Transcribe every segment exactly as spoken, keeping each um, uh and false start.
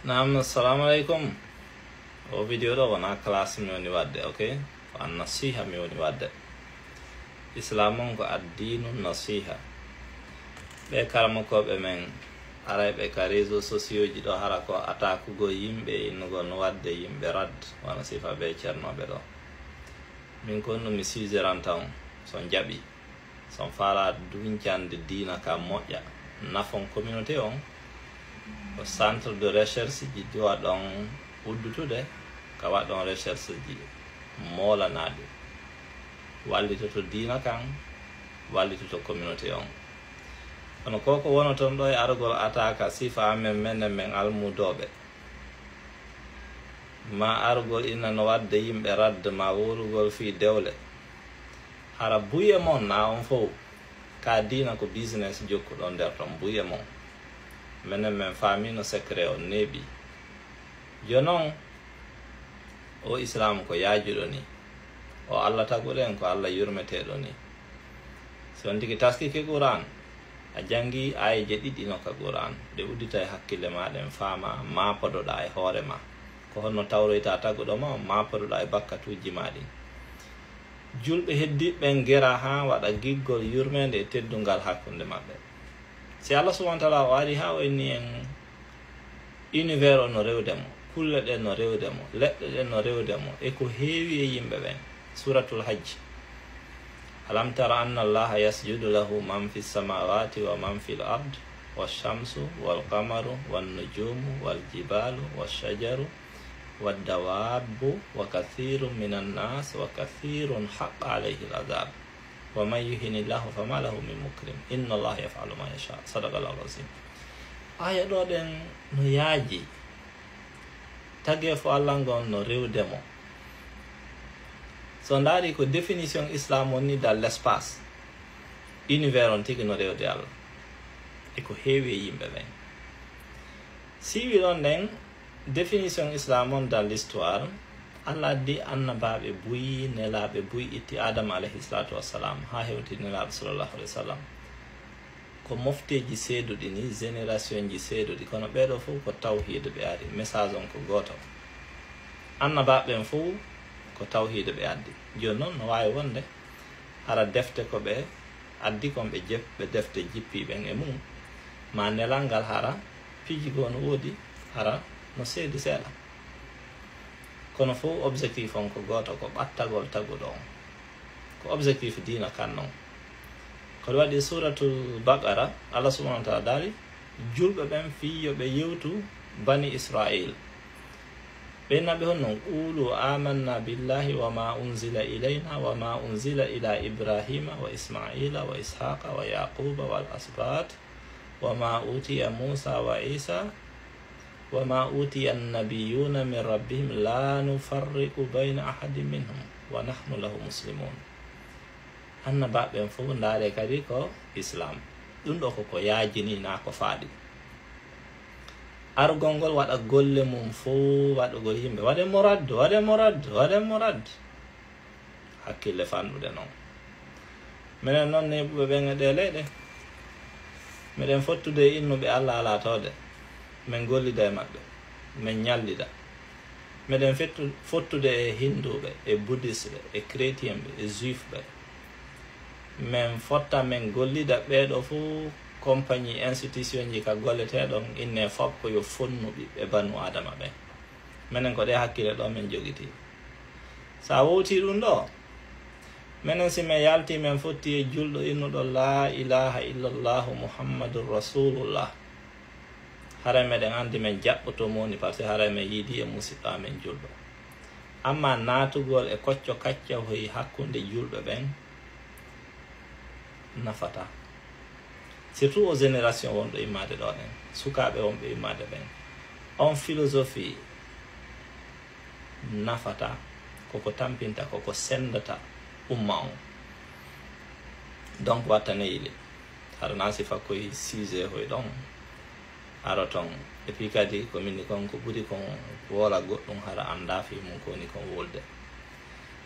Naam, assalamu alaikum. O video ɗo wona classe mi woni wadde, ok? Ko an nasiha mi woni wadde. Islam on ko addinu nasiha. Ɓe karamokoɓe men aray ɓe ka réseaux sociaux ji ɗo hara ko attaquego yimɓe, innugol no wadde yimɓe rad, wona sifa ɓe ceernoɓe ɗo. Min ko ɗum mi suggéranta on, so on jaɓi. So on faala duncande diina ka moƴƴa, nafon communauté on, ko centre de recherche ji jowa ɗon uddutude, ka waɗa ɗon recherche ji moolanaɗi. Wallitoto diina kan, wallitoto communauté on. Kono ko ko wono ton ɗo e arugol attaque sifa amen menen men almudoɓe. Ma arugol ina no wadde yimɓe radde, ma wowlugol fii dewle. Hara buye mon na on fow, ka diina ko business jokkuɗon nder ton, buye mon. Menen men faamino secret on neeɓi. Jonon, o Islaamu ko yaajuɗo ni. O Alla taguɗen ko Alla yurmeteeɗo ni. Si on tigi taskike Qur'an, a jangi aayeje ɗiɗi no ka Qur'an, ɗe uddita e hakkille ma, ɗen faama, maapodoɗa e hoore ma. Ko honno tawroyta taguɗo ma, maapodoɗa e bakkatuuji ma ɗin. Julɓe heddiɓe ɓen gera haa waɗa giggol yurmeende e teddungal hakkunde maɓɓe. Si Allah subhanahu wa ta'ala o ari haa o inni en univers o no rewde mo, kulle ɗen no rewde mo, leɗɗe ɗen no rewde mo, e ko heewi e yimɓe ɓen. Suratul Hajj. Alam tara anna Allaha yasjudu lahu man fi samawati wa man fil ard, wa shamsu, wal qamaru, wan nujumu, wal jibalu, wa shajaru, wa dawabu, wa kathirun minan nas, wa kathirun haqqa alayhi al azab. Wa man yuhini llahu fama lahu min mukrim. Inna Allaha yaf'alu ma yasha. Sadaqallahu al-azim. Aya ɗo ɗen no yaaji. Tageefo Allah ngon no rewde mo. So ndaari ko définition Islam on ni dans l'espace. Univers on tigi no rewde Allah. E ko heewi e yimɓe ɓen. Siwi ɗon ɗen, définition Islam on dans l'histoire, Allah addi annabaaɓe buy, nelaaɓe buy, itti Adama alayhi salatu wassalam, haa hewti nelaaɗo sallallahu alayhi wa sallam. Ko mofteeji seeduɗi ni, génération ji seeduɗi, kono ɓeeɗo fof ko tawhiid ɓe ari, message on ko gooto. Annabaaɓe ɓen fof ko tawhiid ɓe addi. Jooni noon no waawi wonde hara defte ko ɓe addi kon ɓe jef-, ɓe defte jippi ɓen e mum, ma nelal ngal hara piiji goo no woodi, hara no seedi seeɗa. Kono fof objectif on ko gooto, ko ɓattagol taguɗo on. Ko objectif diina kan non. Ko ɗum waɗi Suratul Baqara, Allah subhanahu wa ta'ala daali julɓe ɓen fii yo ɓe yewtu Bani Israil. Ɓe naɓe honno? Qulu amanna billahi wa ma unzila ilayna wa ma unzila ila Ibrahima wa Ismaila wa Ishaqa wa Yaquba wal asbat wa ma utiya Musa wa Isa wa ma utiya annabiyuna min rabbihim la nufarriqu bayna ahadin minhum wa nahnu lahu muslimun. Annabaaɓe ɓen fof ndaare kadi ko Islam. Ɗum ɗo ko ko yaajini, na ko faaɗi. Argol ngol waɗa golle mum fof, waɗugol yimɓe, "Waɗen mo radd, waɗen mo radd, waɗen mo radd." Hakkille fanɗude noon. Minen noon neeɓuɓe ɓen e ɗee leyɗe, meɗen fottude e innuɓe Allah alaa tawde. Men gollida e maɓɓe, men ñallida. Meɗen fettu-, fottude e Hinduuɓe, e Buddhistɓe, e Chrétienɓe, e Juifɓe. Men fotta, men gollida ɓeeɗo fof, compagnie, institution ji ka golleteeɗon, inne fof ko yo fonnu ɓiɓɓe Banu Adama ɓen. Menen ko ɗee hakkille ɗo men jogiti. So a wowtii ɗum ɗo, menen si men yaltii, men fotti e julɗo innuɗo "La ilaha illallahu Muhammadun Rasulullah." Haray meɗen anndi men jaɓɓoto mo woni, parce que haray men yiidi e musiɗɗo amen julɗo. Amma naatugol e kocco kacca hoyi hakkunde julɓe ɓen, nafata. Surtout o génération wonɗo immaade ɗo ɗen, sukaaɓe wonɓe immaade ɓen. On philosophie nafata, koko tampinta, koko sendata umma on. Donc, wattane yili. Hara na sifa koye sujet hoy ɗon. Hara ton. Et puis kadi, ko min ni kon, ko ɓuri kon, woola goɗɗum, hara annda fii mum ko woni kon wolde.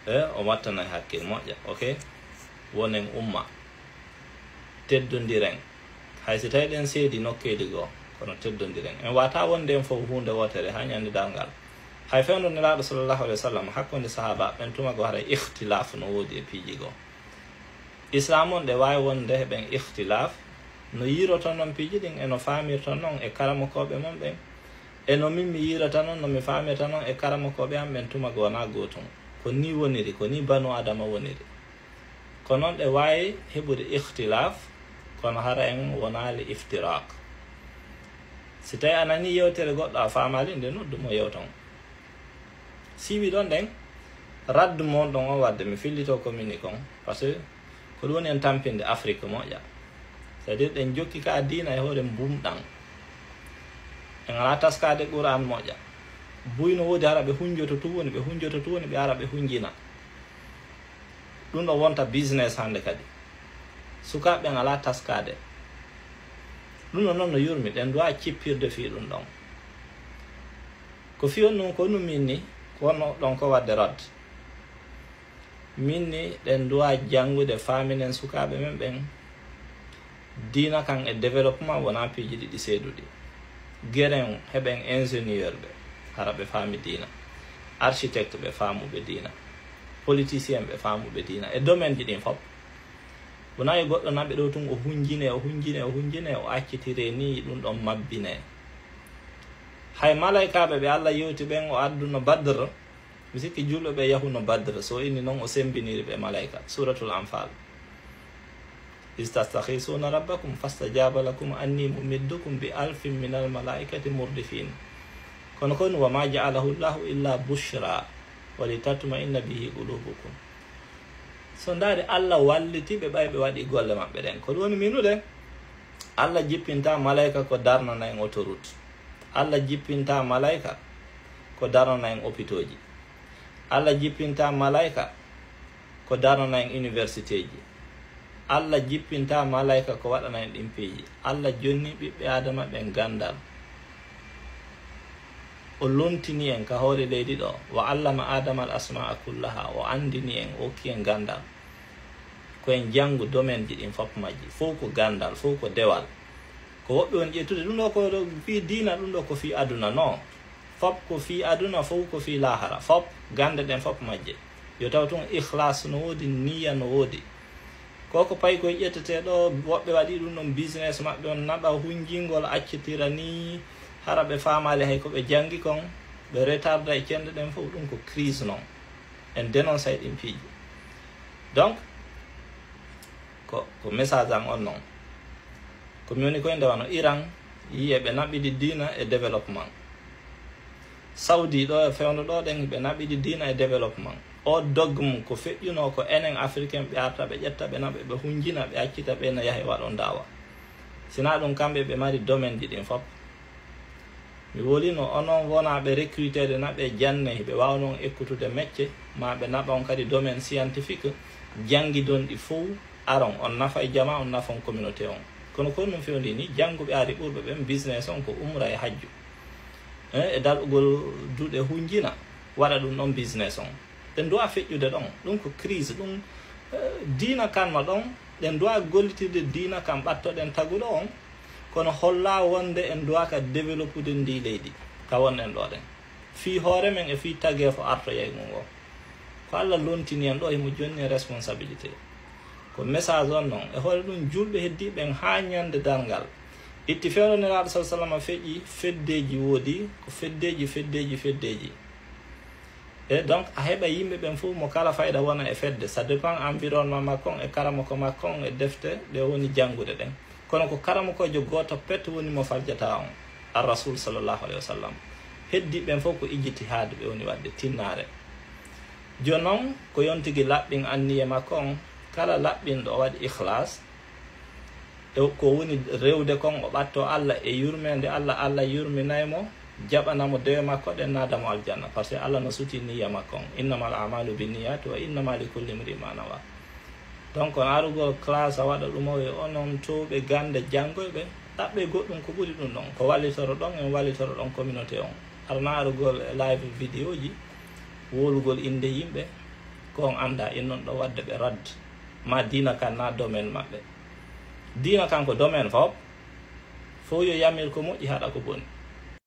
E, o wattana e hakkil moƴƴa, ok? Wonen umma. Teddondiren. Hay si tawi ɗen seedi nokkeeli goo, kono teddondiren. En wata wonde en fof huunde wootere haa ñande darngal. Hay fewndo Nelaaɗo sallallahu alayhi wa sallam hakkunde sahaaba ɓen, tuma goo haray ikhtilaaf no woodi e piiji goo. Islaam on ɗe waawi wonde heɓen ikhtilaaf no yiiroton non piiji ɗin e no faamirton non e karamokooɓe mon ɓen, e no min mi yiirata non, no mi faamirta non e karamokooɓe am ɓen, tuma goo wonaa gootun. Ko nii woniri, ko nii banu Aadama woniri. Ko non ɗe waawi heɓude ikhtilaaf, kono hara en wonaali iftiraq. Si tawi a nanii yewtere goɗɗo a faamaali nde, noddu mo yewton. Siiwi ɗon ɗen, raddu mon ɗon o wadde mi fillito ko mini kon, parce que ko ɗum woni en tampinde Afrique moƴƴa. C'est-à-dire ɗen jokki ka diina e hoore mbumɗan. En alaa taskaade Qur'an moƴƴa. Buy no woodi hara ɓe hunjoto tu woni, ɓe hunjoto tu woni, ɓe ara ɓe hunjina. Ɗum ɗo wonta business hannde kadi. Sukaaɓe ɓen alaa taskaade. Ɗum ɗo non no yurmi, ɗen duwa cippirde fii ɗum ɗon. Ko fii on ɗum ko ɗum min ni, ko wonno ɗon ko wadde radde. Min ni ɗen duwa janngude faaminen sukaaɓe men ɓen. Diina kan e développement wonaa piiji ɗiɗi seeduɗi. Geren heɓen ingénieur ɓe, hara ɓe faami diina. Architecte ɓe faamuɓe diina. Politicien ɓe faamuɓe diina. E domaine ji ɗin fof. Wonaa yo goɗɗo naɓe ɗo tun o hunjine, o hunjine, o hunjine, o accitire ni ɗum ɗon mabbine. Hay malaykaaɓe ɓe Allah yewti ɓen o adduno Badr, mi sikki julɓe ɓe yahuno Badr, so inni non o sembiniri ɓe malayka. Suratul Anfal. Iz tastakhisuna rabbakum fastajaba lakum anni mumiddukum bi alfin minal malaikati murdifin. Kono kon, wa ma ja'alahu Allahu illa bushra wa litatma'inna bihi qulubukum. So ndaari Allah walliti ɓe ɓay ɓe waɗi golle maɓɓe ɗen. Ko ɗum woni minude, Allah jippinta malayka ko darnana en autoroute. Allah jippinta malayka ko darnana en hôpitaux ji. Allah jippinta malayka ko darnana en université ji. Allah jippinta malayka ko waɗana en ɗin piiji. Allah jonni ɓiɓɓe Aadama ɓen ganndal. O lontini en ka hoore leydi ɗo. Wa allama Aadama al asmaa kullaha. O anndini en, o okki en ganndal. Ko en janngu domaine ji ɗin fof majji. Fof ko ganndal, fof ko dewal. Ko woɓɓe woni ƴettude ɗum ɗo ko ɗo fii diina, ɗum ɗo ko fii aduna. Non. Fop ko fii aduna, fof ko fii laahara. Fop, gannde ɗen fop majje. Yo taw tun ikhlas no woodi, niyya no woodi. Ko ko paykoy ƴettete ɗo, woɓɓe waɗi ɗum ɗon business maɓɓe on, naɓa hunjingol, accitira ni, hara ɓe faamaali hay ko ɓe janngi kon, ɓe retarda e cenɗe ɗen fof, ɗum ko crise non. En dénonce ɗin piiji. Donc, ko, ko message an on non. Ko mi woni koy nde wano Iran, yiye ɓe naɓɓidi diina e développement. Saudi ɗo e fewndo ɗo ɗen, ɓe naɓɓidi diina e développement. O dogme ko feƴƴuno ko enen Africain ɓe arta ɓe ƴetta, ɓe naɓe, ɓe hunjina, ɓe accita, ɓe na yahe waɗon daawa. Sina ɗum kamɓe ɓe mari domaine ji ɗin fop. Mi wolino onon wonaaɓe recruteede naɓe janne, ɓe waawnoo on ekkutude mecce, ma ɓe naɓa on kadi domaine scientifique, janngidon ɗi fow, aron, on nafa e jama, on nafa on communauté on. Kono ko ɗum fewndi ni, jannguɓe ari ɓurɓe ɓen business on ko umra e hajju. Eh, e darɗugol duɗe hunjina, waɗa ɗum ɗon business on. Ɓe nduwa feƴƴude ɗon. Ɗum ko crise, ɗum, eh, diina kan no ɗon, ɗen nduwa gollitirde diina kan ɓattoɗen taguɗo on, kono holla wonde en nduwa ka développude ndi leydi, ka wonɗen ɗo ɗen. Fii hoore men e fii tageefo artoyaygu ngo. Ko Allah lontini en ɗo, himo jonni en responsabilité. Ko message on non. E hoore ɗum, julɓe heddiiɓe en haa ñande darngal. Itti fewndo Nelaaɗo sal sallam feƴƴi, feddeeji woodi, ko feddeeji, feddeeji, feddeeji. E donc, a heɓa yimɓe ɓen fof mo kala fayda wona e fedde. Ça dépend environnement makko on e karamoko makko on e defte ɗe woni janngude ɗen. Kono ko karamokoojo gooto pet woni mo faljata on, Ar Rasul sallallahu alayhi wa sallam. Heddiiɓe ɓen fof ko ijtihaad ɓe woni waɗde tinnaare. Jooni non, ko yon tigi laɓɓin anniye makko on, kala laɓɓinɗo o waɗi ikhlas, e ko woni rewde kon, o ɓatto Allah e yurmeende Allah, Allah yurminay mo, jaɓana mo dewe makko ɗen, naada mo aljanna. Parce que Allah no suti niyya makko on. Innamal a'malu binniyat wa innama likulli imri'in ma nawa. Donc, on arugol classe a waɗa ɗum o e onon towɓe gannde janngoyɓe, ɗaɓɓe goɗɗum ko ɓuri ɗum ɗon. Ko wallitoro ɗon, en wallitoro ɗon communauté on. Arna arugol e live vidéo ji, wolugol innde yimɓe, ko on annda innon ɗo waɗde ɓe radd. Ma diina kan na domaine maɓɓe. Diina kan ko domaine fop. Fof yo yamir ko moƴƴi haɗa ko boni.